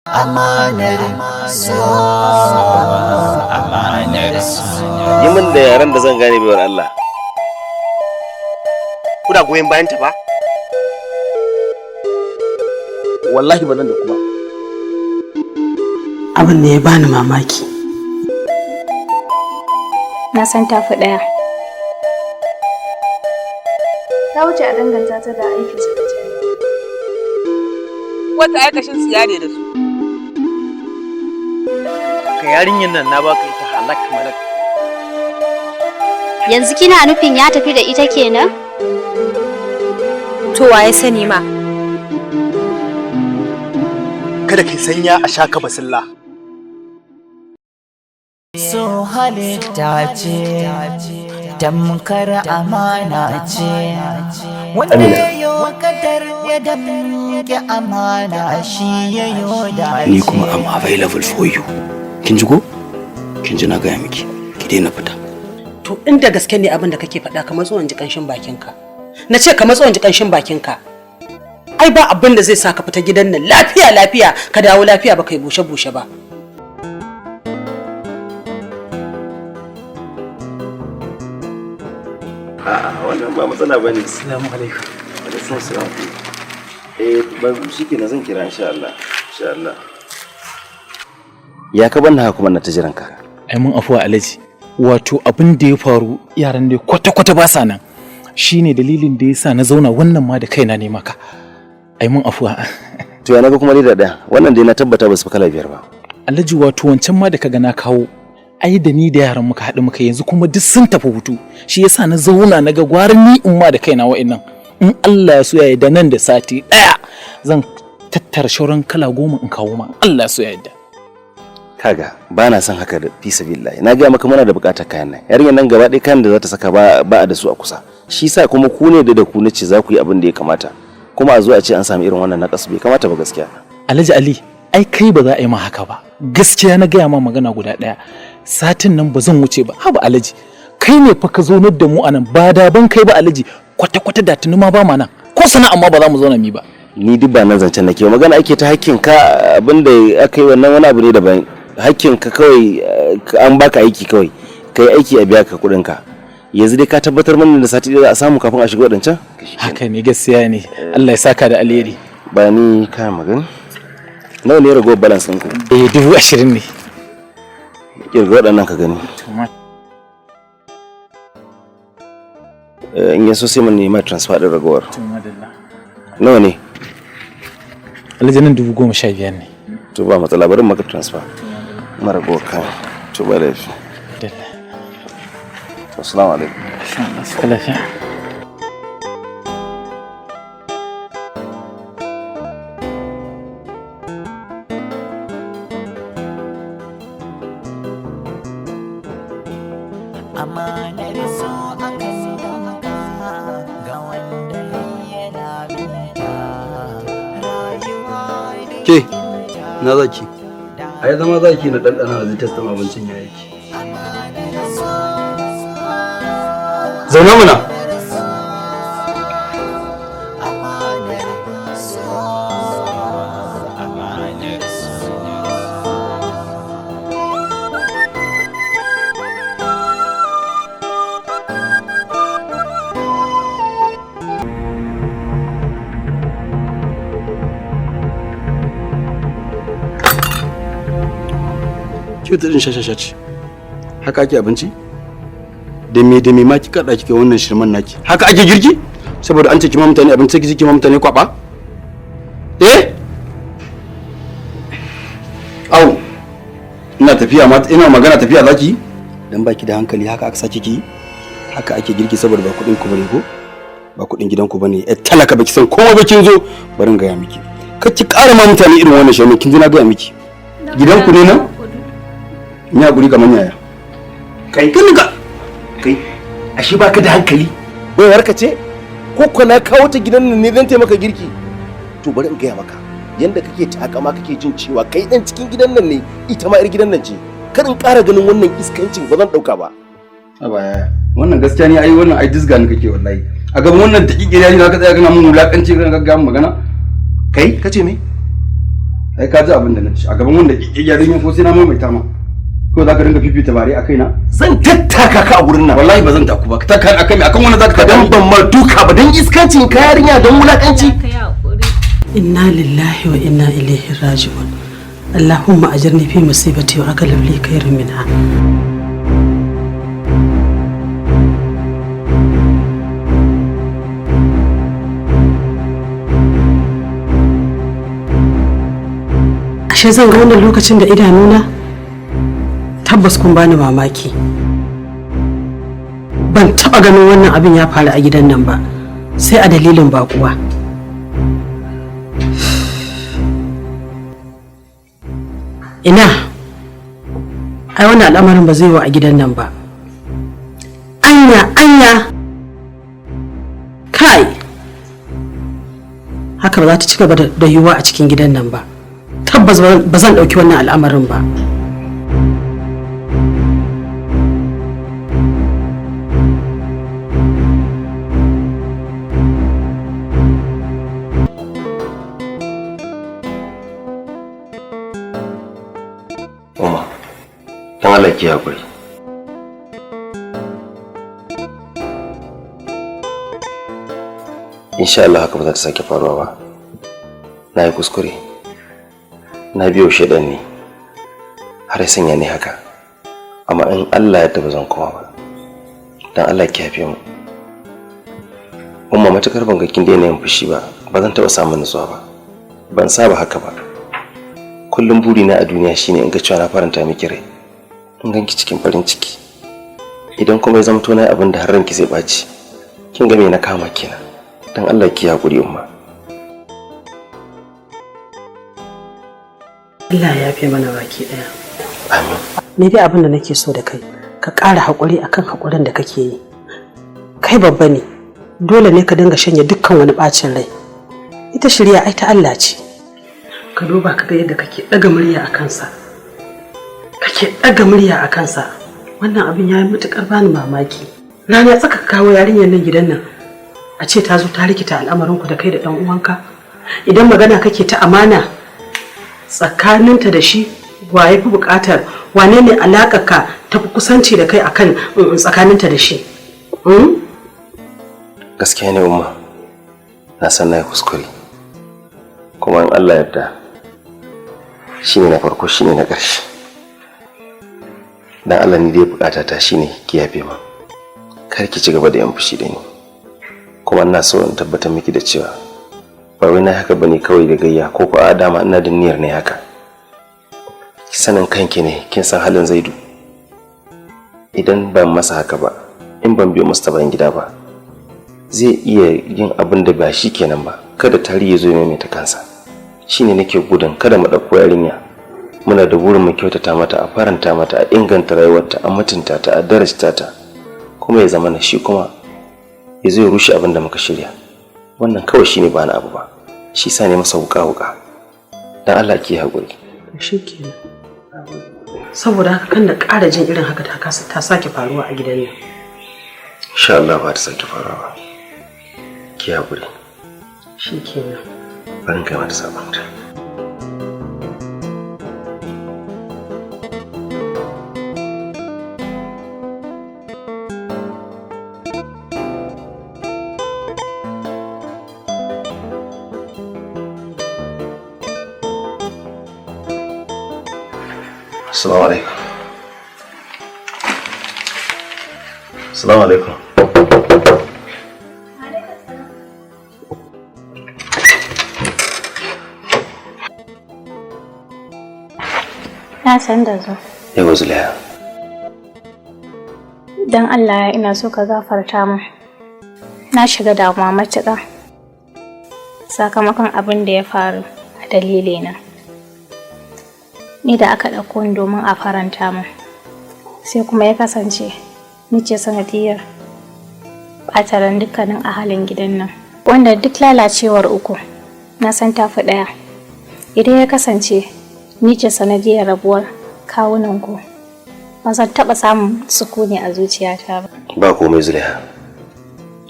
Amanar so, amanar so. Yi min da yaren da zan gane, baiwar Allah. Kuna goyon bayan ta ba? Wallahi ba nan da kuma. Abin da ya bani mamaki. Na san tafi ɗaya. Ta wuce a danganta ta da aikin sakatare. Wata aikashin siya ne da su. Ka yarinyar nan na baka ita halak malak. Yanzu kina nufin ya tafi da ita kenan? To waye sani ma? Kada kai sanya a shaka basilla. So halitta ce, tamkar amana ce. Wanda ya yo kadar ya damke amana, shi ya yo dace. Ni kuma am available for you. Kin ji ko? Kin ji na gaya miki, ki daina fita. To, inda gaske ne abin da kake faɗa, ka matso in ji kanshin bakinka. Na ce ka matso in ji kanshin bakinka. Ai ba abin da zai sa ka fita gidan nan lafiya lafiya ka dawo lafiya ba kai bushe bushe ba. A'a, wannan ba matsala bane. Assalamu alaikum. Alaikum salam. Eh, ba shikenan, zan kira insha Allah. Insha Allah. Ya ka banna haka kuma na ta jiran ka? Ai mun afuwa, Alhaji. Wato abin da ya faru, yaran ne kwata kwata ba sa nan. Shine dalilin da yasa na zauna wannan ma da kaina ne maka. Ai mun afuwa. To ya naga kuma leda daya? Wannan dai na tabbata ba su fi kala biyar ba. Alhaji, wato wancan ma da kaga na kawo, ai da ni da yaran muka haɗu muka, yanzu kuma duk sun tafi hutu, shi yasa na zauna na ga gwara ni in ma da kaina wa'annan. In Allah ya so ya yarda, nan da sati ɗaya zan tattara shauran kala 10 in kawo ma, in Allah ya so ya yarda. Kaga, ba na son haka da fi sabilillahi. Na gaya maka muna da bukatar kayan nan. Yarinyar nan gaba ɗaya kayan da za ta saka ba a da su a kusa. Shi sa kuma ku ne da ku nace za ku yi abin da ya kamata. Kuma a zo a ce an sami irin wannan naƙasu, bai kamata ba gaskiya. Alhaji Ali, ai kai ba za a yi ma haka ba. Gaskiya na gaya ma magana guda ɗaya. Satin nan ba zan wuce ba. Haba Alhaji, kai ne fa ka zaunar da mu anan, ba da ban kai ba Alhaji, kwata-kwata da tuni ma ba ma nan. Ko sana'a ma ba za mu zauna mi ba. Ni duk ba nan zancen nake ba. Magana ake ta hakkin ka, abin da aka yi wannan wani abu ne daban. Hakkin ka kawai, an baka aiki kawai. Kai aiki a biya ka kuɗin ka. Yanzu dai ka tabbatar mana da sati ɗaya za a samu kafin a shiga waɗancan? Haka ne, gaskiya ne. Allah ya saka da alheri. Ba ni kayan magani. Nawa ne ragowar balance ɗinku? Eh, 20,000 ne. Kirga waɗannan ka gani. In yaso sai mun nema transfer ɗin ragowar. Nawa ne? Alhaji, nan 15,000 ne. To ba matsala, bari maka transfer. Mara ragowar kayan. To ba laifi. To assalamu alaikum. Lafiya. Amanar so akan damka ga wanda yana binta rayuwa. Ke, na zaki. Ai zama zaki na ɗanɗana da zai testin abincin ya yake. Zauna mana. Amanar so, amanar so. Ki wata irin shashasha ce. Haka ake abinci? Da me ma kika da kike wannan shirman naki? Haka ake girki? Saboda an ce kima mutane abinci sai kike ma mutane kwaba? Eh? Au. Ina tafiya ma ina magana tafiya zaki? Dan baki da hankali, haka aka saki ki? Haka ake girki? Saboda ba kuɗin ku bane ko? Ba kuɗin gidanku bane. Eh, talaka, baki san komai ba kin zo. Bari in gaya miki. Kar ki ƙara ma mutane irin wannan shirman, kin ji na gaya miki. Gidanku ne nan? In ya guri kamar yaya? Kai. Kin ga Kai, ashe baka da hankali. Baiwar ka ce? Ko ko na kawo ta gidan nan ne don taimaka girki? To bari in gaya maka. Yanda kake takama kake jin cewa kai dan cikin gidan nan ne, ita ma 'yar gidan nan ce. Kar in ƙara ganin wannan iskancin, ba zan ɗauka ba. Haba yaya. Wannan gaskiya ne ai, wannan ai dizga ne kake wallahi. A gaban wannan daƙiƙi ne ka tsaya kana mun wulakanci, kana gaggawa magana. Kai, kace me? Ai ka ji abin da na ci a gaban wanda yarinya ko sai na maimaita ma. Ko za ka dinga fifita bare a kaina? Zan tattaka ka a gurin nan. Wallahi ba zan taku ba. Ta kan akan akan wani za ka Dan ban ma duka ba dan iskancin ka yarinya dan wulakanci. Inna lillahi wa inna ilaihi raji'un. Allahumma ajirni fi musibati wa aqlib li khairan minha. Ashe zan ga wannan lokacin da idanuna? Tabbas kun bani mamaki. Ban taba ganin wannan abin ya faru a gidan nan ba, sai a dalilin bakuwa. Ina, ai wannan al'amarin ba zai yi wa a gidan nan ba. Anya, anya, kai, haka ba za ta ci gaba da yiwuwa a cikin gidan nan ba. Tabbas ba zan ɗauki wannan al'amarin ba. Umma, dan Allah ki hakuri. Insha Allah haka ba za ta sake faruwa ba. Na yi kuskure. Na biyo shaidan ne. Har ya sanya ni haka. Amma in Allah ya ba zan koma ba. Dan Allah ki yafe mu. Umma, matukar ban ga kin daina yin fushi ba, ba zan taɓa samun nutsuwa ba. Ban saba haka ba. Kullum burina a duniya shine in ga cewa na faranta miki rai. In ganki cikin farin ciki. Idan kuma ya zamto na yi abin da har ranki zai ɓaci, kin ga me na kama kenan. Dan Allah ki hakuri Umma. Allah ya yafe mana baki ɗaya. Amin. Ni dai abin da nake so da kai, ka ƙara haƙuri akan haƙurin da kake yi. Kai babba ne, dole ne ka dinga shanye dukkan wani ɓacin rai. Ita shirya ai ta Allah ce. Ka duba ka ga yadda kake ɗaga murya a kansa. Kake ɗaga murya a kansa. Wannan abin ya yi matuƙar bani mamaki. Rana tsaka kawo yarinyar nan gidan nan. A ce ta zo ta rikita al'amarinku da kai da ɗan uwanka. Idan magana kake ta amana tsakaninta da shi, wa ya fi buƙatar, wane ne alaƙarka ta fi kusanci da kai akan tsakaninta da shi? Gaskiya ne Umma. Na san na yi kuskure. Kuma in Allah yarda shine na farko shine na ƙarshe. Dan Allah ni dai bukata ta shine ki yafe ma. Kar ki ci gaba da yin fushi da ni. Kuma ina so in tabbatar miki da cewa ba wai na haka bane kawai da gayya ko ko a dama ina da niyyar ne haka. Sanin kanki ne, kin san halin Zaidu. Idan ban masa haka ba, in ban biyo masa bayan gida ba, zai iya yin abin da ba shi kenan ba. Kada tarihi ya zo ya maimaita kansa. Shine nake gudun kada mu ɗauko yarinya. Muna da burin mu kyautata mata, a faranta mata, a inganta rayuwarta, a mutunta ta, a darajta ta. Kuma ya zama na shi kuma ya zo ya rushe abin da muka shirya. Wannan kawai shine ba na abu ba. Shi sa ne masa wuka-wuka. Dan Allah ki haƙuri. Shi kenan. Saboda haka kan da ƙara jin irin haka ta kasa ta sake faruwa a gidan nan. Insha Allah ba ta sake faruwa ba. Ki haƙuri. Shi kenan. Bari in kai mata sabonta. Assalamu alaikum. Assalamu alaikum. Na san da zo. Yawa Zulaiha. Don Allah ina so ka gafarta min. Na shiga damuwa matuƙa. Sakamakon abin da ya faru a dalilina. Ni da aka ɗauko ni domin a faranta min. Sai kuma ya kasance ni ce sanadiyar ɓata ran dukkanin ahalin gidan nan. Wanda duk lalacewar uku, na san tafi ɗaya. Idan ya kasance ni ce sanadiyar rabuwar kawunanku, ba zan taɓa samun sukuni a zuciyata ba. Ba komai Zulaiha.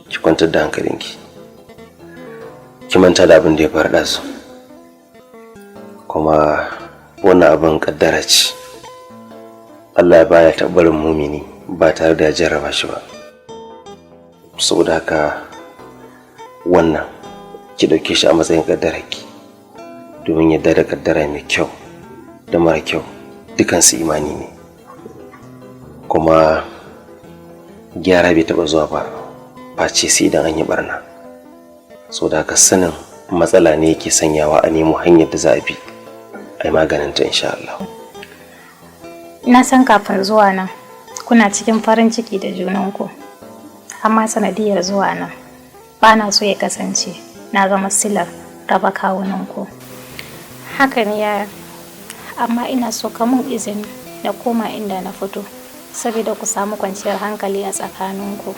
Ki kwantar da hankalinki. Ki manta da abin da ya faru ɗazu. Kuma wannan abin kaddara ce. Allah baya taɓa barin mumini ba tare da ya jarraba shi ba. Saboda haka wannan ki ɗauke shi a matsayin kaddararki, domin yadda da kaddara mai kyau da mara kyau dukansu imani ne. Kuma gyara bai taɓa zuwa ba face sai idan an yi barna. Saboda haka sanin matsala ne yake sanyawa a nemo hanyar da za a bi a yi maganinta, insha Allah. Na san kafin zuwa nan kuna cikin farin ciki da junanku. Amma sanadiyar zuwa nan ba na so ya kasance na zama silar raba kawunanku. Haka ne, yaya, amma ina so ka mun izini na koma inda na fito saboda ku samu kwanciyar hankali a tsakaninku.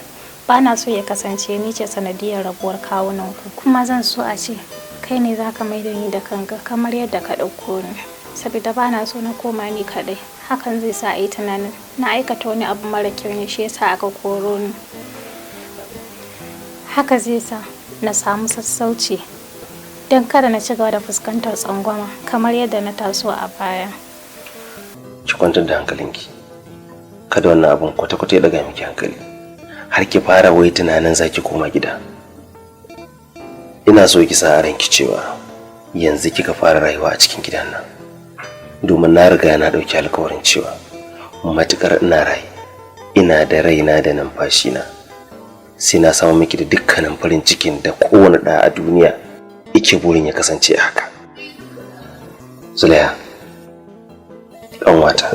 Ba na so ya kasance ni ce sanadiyar rabuwar kawunanku, kuma zan so a ce kai ne za ka maida ni da kanka kamar yadda ka ɗauko ni, saboda ba na so na koma ni kaɗai. Hakan zai sa a yi tunanin na aikata wani abu mara kyau ne shi yasa aka koro ni. Haka zai sa na samu sassauci don kada na ci gaba da fuskantar tsangwama kamar yadda na taso a baya. Ki kwantar da hankalinki, kada wannan abun kwata-kwata ya daga miki hankali har ki fara wai tunanin zaki koma gida. Ina so ki sa a ranki cewa yanzu kika fara rayuwa a cikin gidan nan, domin na riga na ɗauki alkawarin cewa matukar ina raye, ina da raina da numfashina, sai na samu miki da dukkanin farin cikin da kowane ɗa a duniya yake burin ya kasance a haka. Zulaiha, ƙanwata,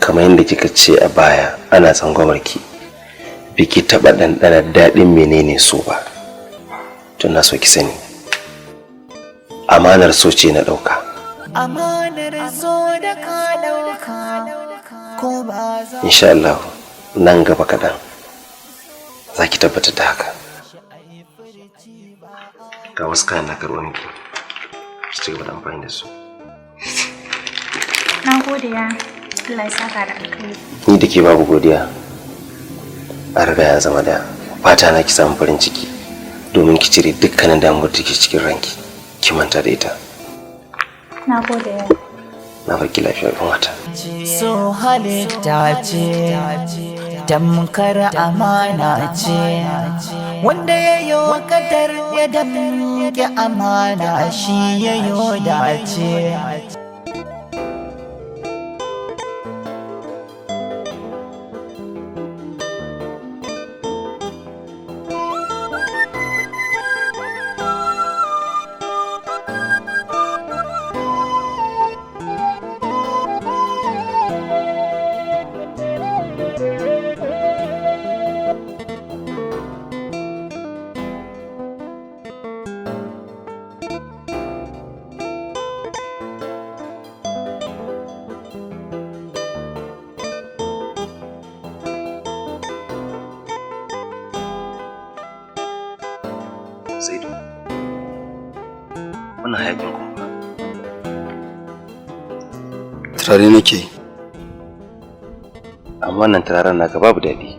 kamar yadda kika ce a baya ana tsangwamar ki, biki taɓa ɗanɗana daɗin menene so ba. To na so ki sani, amanar so ce na ɗauka. Amanar so da ka ɗauka, ko ba za Insha Allah nan gaba kaɗan za ki tabbatar da haka. Ga wasu kayan na karɓo miki, ki ci gaba da amfani da su. Na gode, ya Allah ya saka da alkhairi. Ni da ke babu godiya, a riga ya zama da fata na ki samu farin ciki, domin ki cire dukkanin damuwar da ke cikin ranki, ki manta da ita. Na gode, ya Na barki lafiya, wata. So halitta ce, tamkar amana ce, wanda ya yo kadar ya damke amana shi ya yo dace. Zaidu, wannan hayakin kuma fa? Turare nake. Amma wannan turaren naka babu daɗi.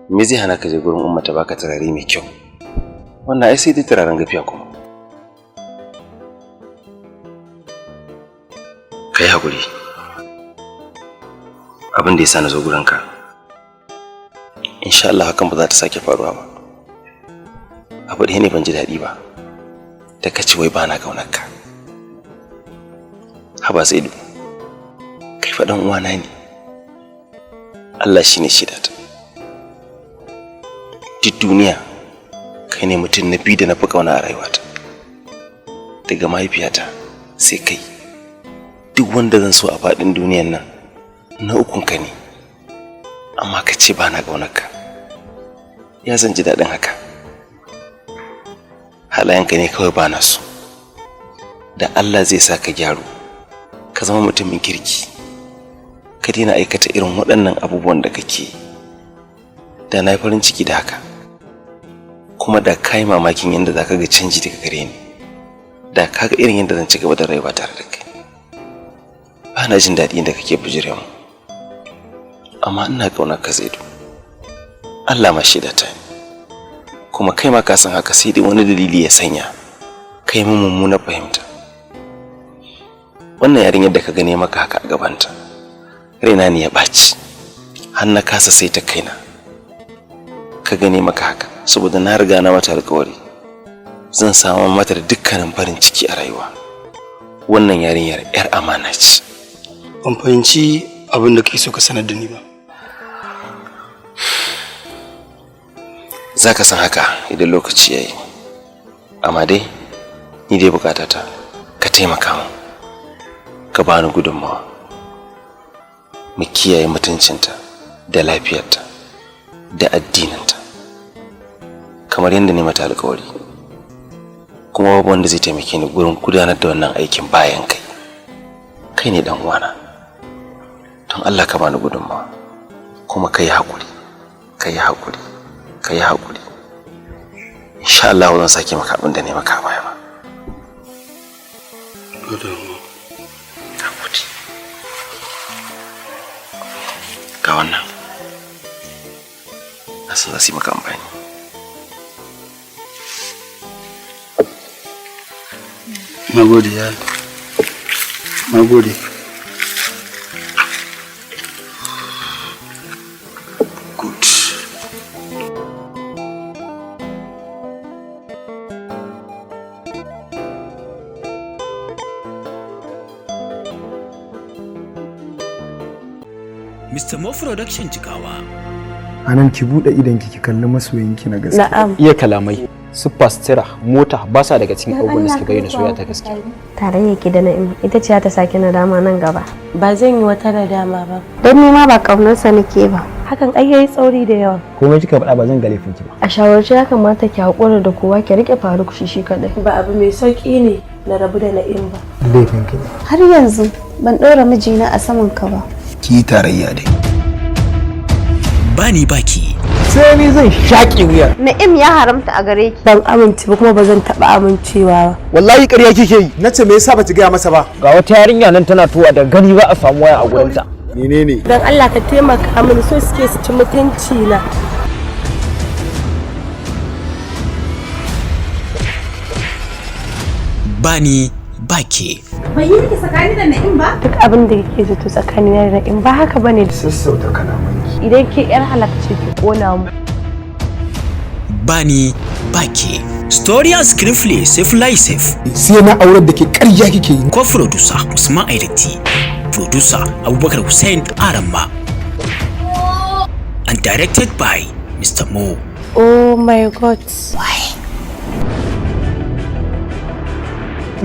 Me zai hana ka je gurin Umma ta baka turare mai kyau? Wannan ai sai dai turaren gafiya. Kuma ka yi haƙuri, abin da ya sa na zo gurinka, insha Allah hakan ba za ta sake faruwa ba. Abu ɗaya ne ban ji daɗi ba, da ka ce wai ba na ƙaunarka. Haba Zaidu, kai fa ɗan uwana ne. Allah shi ne shaidata, duk duniya kai ne mutum na biyu da na fi ƙauna a rayuwata daga mahaifiyata sai kai. Duk wanda zan so a faɗin duniyan nan, na ukunka ne, amma ka ce ba na ƙaunarka, ya zan ji daɗin haka? Halayenka ne kawai ba na so. Da Allah zai sa ka gyaru, ka zama mutumin kirki, ka daina aikata irin waɗannan abubuwan da kake yi, da na yi farin ciki da haka. Kuma da ka yi mamakin yadda za ka ga canji daga gare ni, da ka ga irin yadda zan ci gaba da rayuwa tare da kai. Ba na jin daɗi yadda kake bijire mu, amma ina ƙaunar ka, Zaidu. Allah ma shaida ta ne, kuma kai ma ka san haka, sai dai wani dalili ya sanya kai mun mummunar fahimta. Wannan yarinyar da ka gane maka haka a gabanta, raina ne ya ɓaci har na kasa sai ta kaina. Ka gane maka haka saboda na riga na mata alƙawari zan samu mata da dukkanin farin ciki a rayuwa. Wannan yarinyar yar amana ce. Ban fahimci abin da kake so ka sanar da ni ba. Za ka san haka idan lokaci ya yi, amma dai ni dai bukatata ka taimaka min, ka bani gudunmawa mu kiyaye mutuncinta da lafiyarta da addininta kamar yadda ne mata alkawari, kuma babu wanda zai taimake ni gurin gudanar da wannan aikin bayan kai. Kai ne dan uwana, don Allah ka bani gudunmawa, kuma ka yi haƙuri, ka yi haƙuri, ka yi haƙuri. Insha Allah zan sake maka abin da ne maka baya ba. Ga wannan, na san za su yi maka amfani. Na gode ya. Na gode. Good. Mr. Mo Production Jigawa. Anan ki buɗe idonki ki kalli masoyinki na gaske. Na'am. Iya kalamai, siffa, sutura, mota ba sa daga cikin abubuwan da suke bayyana soyayya ta gaske. Tarayya ki da Na'im ita ce ta sake nadama nan gaba. Ba zan yi wata nadama ba. Don ni ma ba kaunarsa nake ba. Hakan ai yayi tsauri da yawa. Komai kika faɗa ba zan ga laifinki ba. A shawarce ya kamata ki haƙura da kowa ki riƙe Faruk shi shi kaɗai. Ba abu mai sauƙi ne na rabu da Na'im ba. Laifinki ne. Har yanzu ban ɗora mijina a saman ka ba. Ki tarayya dai. Bani baki. Sai ni zan shaƙe wuyar. Na'im ya haramta a gare ki. Ban amince ba kuma ba zan taɓa amincewa ba. Wallahi ƙarya kike yi. Nace me yasa bata gaya masa ba? Ga wata yarinya nan tana tuwa da gani ba a samu waya a gurinta. Menene? Don Allah ka taimaka mini, so suke su ci mutunci na. Bani baki. Bai yi miki tsakani da Na'im ba? Duk abin da kike zato tsakanina da Na'im ba haka bane. Sassauta kalamanki. Idan ke yar halakce ki kona mu. Bani baki. Story and screenplay Saifullah Saif. Sai na aurar da ke, ƙarya kike yi. Co-producer Usman Aidati. Producer Abubakar Hussein Aramba. And directed by Mr. Mo. Oh my God.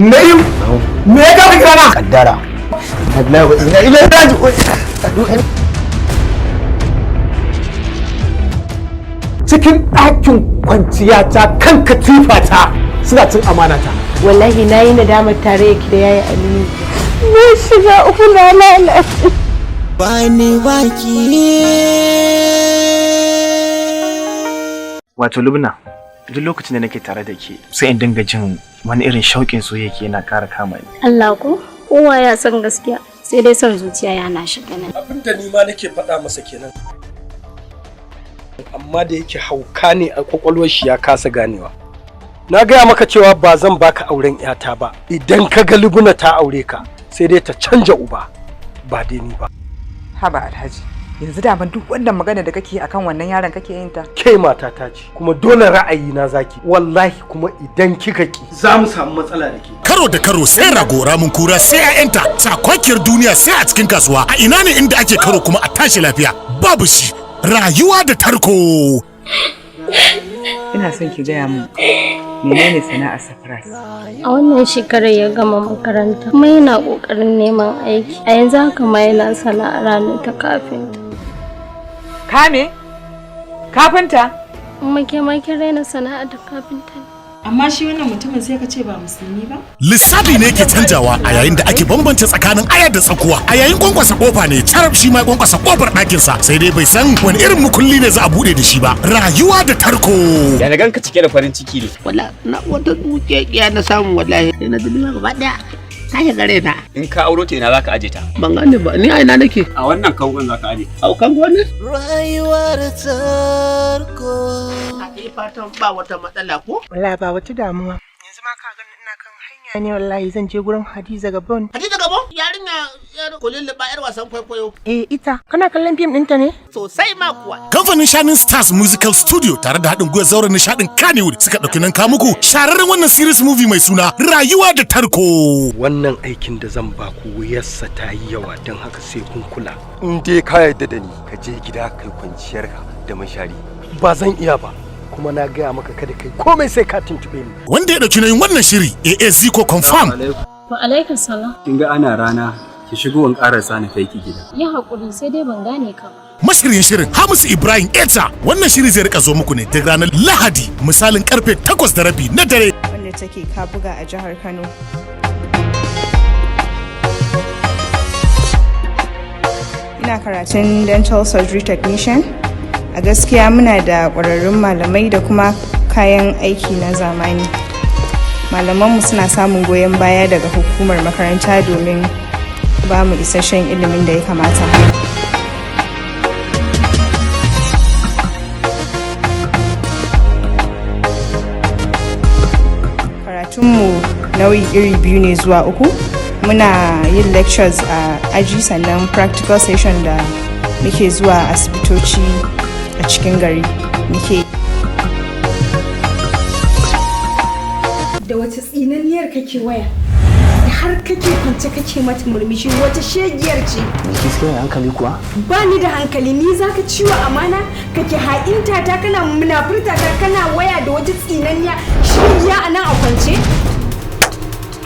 Na'im! Me ya kafa kirana? Kaddara. Wallahi wa inna ilaihi raji'un. Cikin ɗakin kwanciya ta kan katifa ta suna cin amana ta. Wallahi na yi nadamar tare ki da yayi Aliyu. Na shiga uku na lalace. Bani baki. Wato Lubna, duk lokacin da nake tare da ke sai in dinga jin wani irin shauƙin soyayya ke yana ƙara kama ni. Allah ko kowa ya san gaskiya sai dai son zuciya yana shiga nan. Abin da ni ma nake faɗa masa kenan. Amma da yake hauka ne a kwakwalwar shi ya kasa ganewa. Na gaya maka cewa ba zan baka auren 'yata ba. Idan ka ga Lubna ta aure ka sai dai ta canja uba ba dai ni ba. Haba Alhaji, yanzu daman duk wannan magana da kake akan wannan yaron kake yin ta. Ke mata ta ce kuma dole ra'ayi na zaki. Wallahi kuma idan kika ki za mu samu matsala da ke. Karo da karo sai rago, ramin kura sai 'ya'yanta, sakwakiyar duniya sai a cikin kasuwa. A ina ne inda ake karo kuma a tashi lafiya? Babu shi. Rayuwa da tarko. Ina son ki gaya min menene sana'ar Safras. A wannan shekarar ya gama makaranta kuma yana ƙoƙarin neman aiki. A yanzu haka ma yana sana'ar hannu ta kafinta. Kame? Kafinta? Amma ke ma kin raina sana'ar ta kafinta ne. Amma shi wannan mutumin sai ka ce ba musulmi ba? Lissafi ne ke canjawa a yayin da ake bambance tsakanin aya da tsakuwa. A yayin kwankwasa kofa ne carab shi ma kwankwasa kofar ɗakinsa, sai dai bai san wani irin mukulli ne za a buɗe da shi ba. Rayuwa da tarko. Ya na ganka cike da farin ciki ne. Wala na wata dukiya na samu, wallahi na duniya gaba daya. Ta shiga raina. In ka auro ta ina zaka aje ta? Ban gane ba, ni a ina nake? A wannan kangon zaka aje. Au kango ne? Rayuwar tarko. A dai fatan ba wata matsala ko? Wallahi ba wata damuwa. Yanzu ma ka gani ina kan hanya Hanya ne wallahi zan je gurin Hadiza Gabon. Hadiza Gabon? Yarinya yar kulilliba yar wasan kwaikwayo. Eh ita, kana kallon fim ɗinta ne? Sosai ma kuwa. Kamfanin Shining Stars Musical Studio tare da haɗin gwiwar zauren nishaɗin Kannywood suka ɗauki nan ka muku shahararren wannan series movie mai suna Rayuwa da Tarko. Wannan aikin da zan ba ku wuyarsa ta yi yawa, don haka sai kun kula. In dai ka yarda da ni, ka je gida kai kwanciyarka da mashari. Ba zan iya ba, kuma na gaya maka kada kai komai sai ka tuntube ni. Wanda ya ɗauki nauyin wannan shiri AA Ziko Confirm. Wa alaikum salam. Kin ga ana rana, ki shigo in ƙarasa na kai ki gida. Yi haƙuri, sai dai ban gane ka ba. Mashirin shirin Hamisu Ibrahim Eta. Wannan shiri zai rika zo muku ne duk ranar Lahadi misalin karfe 8:30 na dare. Wanda take Kabuga a jihar Kano. Ina karatun dental surgery technician. A gaskiya muna da ƙwararrun malamai da kuma kayan aiki na zamani. Malamanmu suna samun goyon baya daga hukumar makaranta domin ba mu isasshen ilimin da ya kamata. Karatunmu nau'i iri biyu ne zuwa uku. Muna yin lectures a aji, sannan practical session da muke zuwa asibitoci a cikin gari muke. Da wace tsinanniyar kake waya da har kake kwance kake mata murmushi? Wata shegiyar ce. Bilkisu, kina da hankali kuwa? Ba ni da hankali? Ni zaka ciwo amana, kake ha'inta ta, kana munafurta ta, kana waya da wata tsinanniya shegiya a nan a kwance?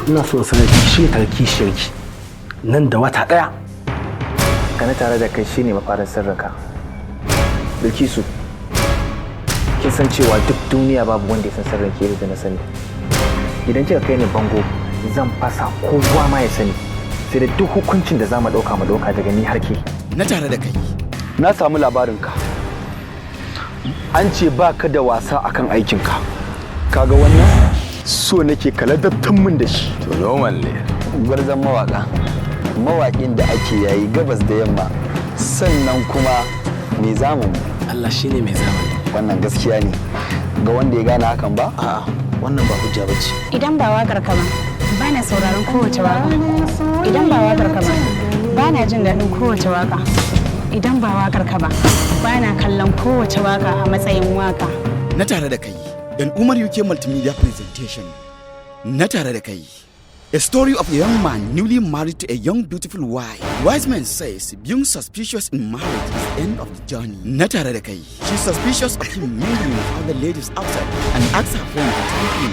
Ina so in sanar ki shi tare kishiyarki nan da wata daya. Ka na tare da kai shine mafarin sirrinka. Bilkisu, kin san cewa duk duniya babu wanda ya san sirrin ki da na sani. Idan kika kai ni bango, zan fasa kowa ma ya sani. Sai da duk hukuncin da za mu ɗauka mu ɗauka daga ni har ke. Na tare da kai. Na samu labarinka. An ce ba ka da wasa akan aikinka. Kaga wannan? So nake kaladabtan min da shi. To normal ne. Gwarzon mawaka. Mawaƙin da ake yayi gabas da yamma. Sannan kuma mai zamani. Allah shine mai zamani. Wannan gaskiya ne. Ga wanda ya gane hakan ba? A'a, wannan ba hujja bace. Idan ba wakar ka ba, ba na sauraron kowace waka. Idan ba wakar ka ba, ba na jin daɗin kowace waka. Idan ba wakar ka ba, ba na kallon kowace waka a matsayin waka. Na tare da kai, dan Umar UK Multimedia Presentation. Na tare da kai. A story of a young man newly married to a young beautiful wife. Wise man says being suspicious in marriage is the end of the journey. Na tare da kai. She's suspicious of him mingling with other ladies outside and asks her friend to take him.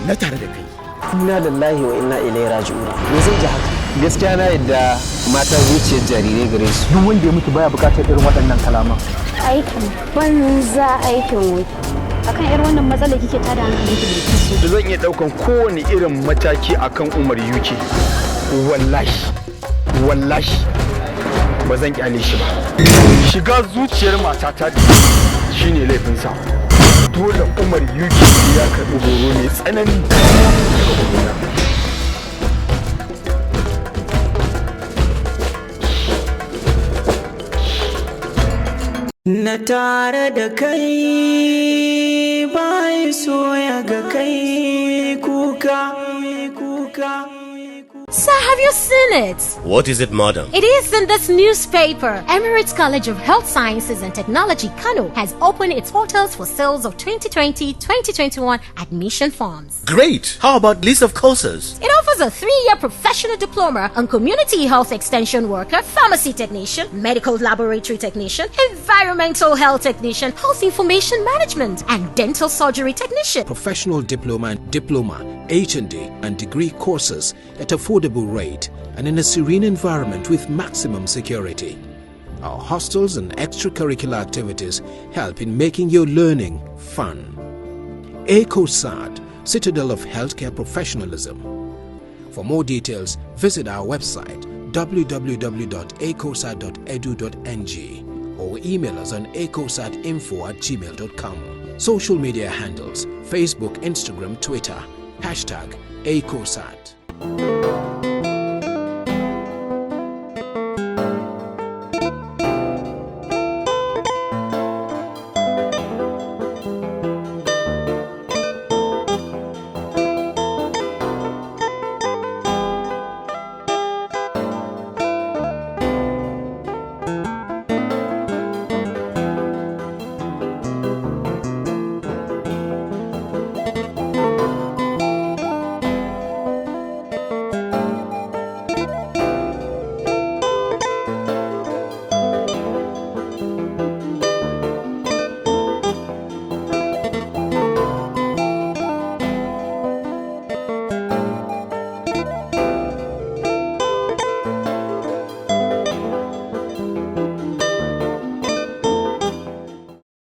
Na tare da kai. Inna lillahi wa inna ilaihi raji'un. Me zai ji haka? Gaskiya na yadda mata zuciyar jarirai gare su. Duk wanda ya mutu baya bukatar irin waɗannan kalaman. Aikin banza, aikin wuta. Akan irin wannan matsala kike tada hankalin ki, Bilkisu? Da zan iya ɗaukan kowane irin mataki akan Umar UK. Wallahi, wallahi ba zan kyale shi ba. Shiga zuciyar matata shine laifinsa. Dole Umar UK ya karɓi horo mai tsanani daga gurina. Na tare da kai bai so ya ga kai kuka kuka. Sir, have you seen it? What is it, madam? It is in this newspaper. Emirates College of Health Sciences and Technology, Kano, has opened its portals for sales of 2020-2021 admission forms. Great. How about list of courses? It offers a 3-year professional diploma on community health extension worker, pharmacy technician, medical laboratory technician, environmental health technician, health information management, and dental surgery technician. Professional diploma, diploma, H&D, and degree courses at affordable rate and in a serene environment with maximum security. Our hostels and extracurricular activities help in making your learning fun. ACOSAT, Citadel of Healthcare Professionalism. For more details, visit our website www.acosat.edu.ng or email us on acosatinfo@gmail.com. Social media handles: Facebook, Instagram, Twitter, #ACOSAT.